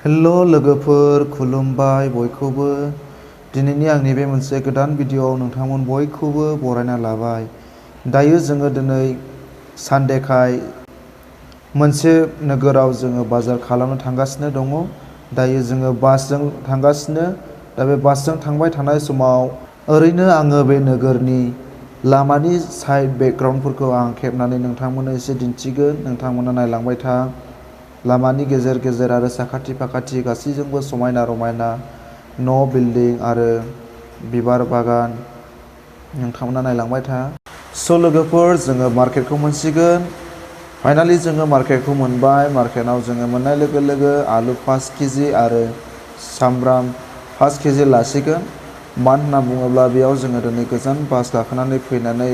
Hello लोगोफोर खुलुमबाय बयखौबो दिनैनि आंनि बे मोनसे गोदान भिडिअआव नोंथांमोन बयखौबो बरायना लाबाय। दायो जोङो दिनै सानडेखाय मोनसे नोगोराव जोङो बाजार खालामनो थांगासिनो दङ। दायो जोङो बासजों थांगासिनो। दा बे बासजों थांबाय थानाय समाव ओरैनो आङो बे नोगोरनि लामानि साइड बेकग्राउन्डफोरखौ आं खेबनानै नोंथांमोननो एसे दिन्थिगोन। नोंथांमोना नायलांबाय था। लामानि गेजेर गेजेर आरो साखाथि फाखाथि गासैजोंबो समायना रमायना न' बिल्डिं आरो बिबार बागान नोंथांमोना नायलांबाय था। स' लोगोफोर जोङो मार्केटखौ मोनसिगोन। फाइनालि जोङो मार्केटखौ मोनबाय। मार्केटआव जोङो मोननाय लोगो लोगो आलु 5 केजि आरो सामब्राम 5 केजि लासिगोन। मानो होनना बुङोब्ला बेयाव जोङो दिनै गोजान बास गाखोनानै फैनानै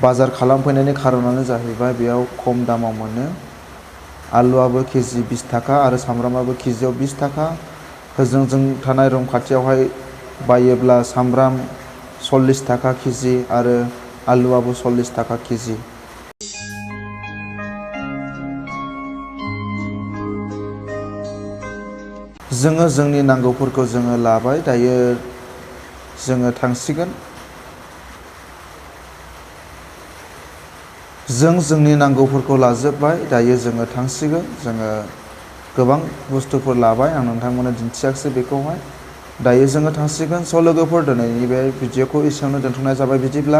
बाजार खालामफैनायनि खारनानो जाहैबाय बेयाव खम दामाव मोनो। आलुआबो केजि 20 थाखा आरो सामब्रामाबो केजियाव 20 थाखा। होजों जों थानाय रुम खाथियावहाय बायोब्ला सामब्राम 40 थाखा केजि आरो आलुआबो 40 थाखा केजि। जोङो जोंनि नांगौफोरखौ जोङो लाबाय। दायो जोङो थांसिगोन। जों जोंनि नांगौफोरखौ लाजोबबाय। दायो जोङो थांसिगोन। जोङो गोबां बुस्थुफोर लाबाय। आं नोंथांमोननो दिन्थियाखिसै बेखौहाय। दायो जोङो थांसिगोन। स' लोगोफोर दिनैनि बे भिडिअखौ एसेयावनो दोनथ'नाय जाबाय। बिदिब्ला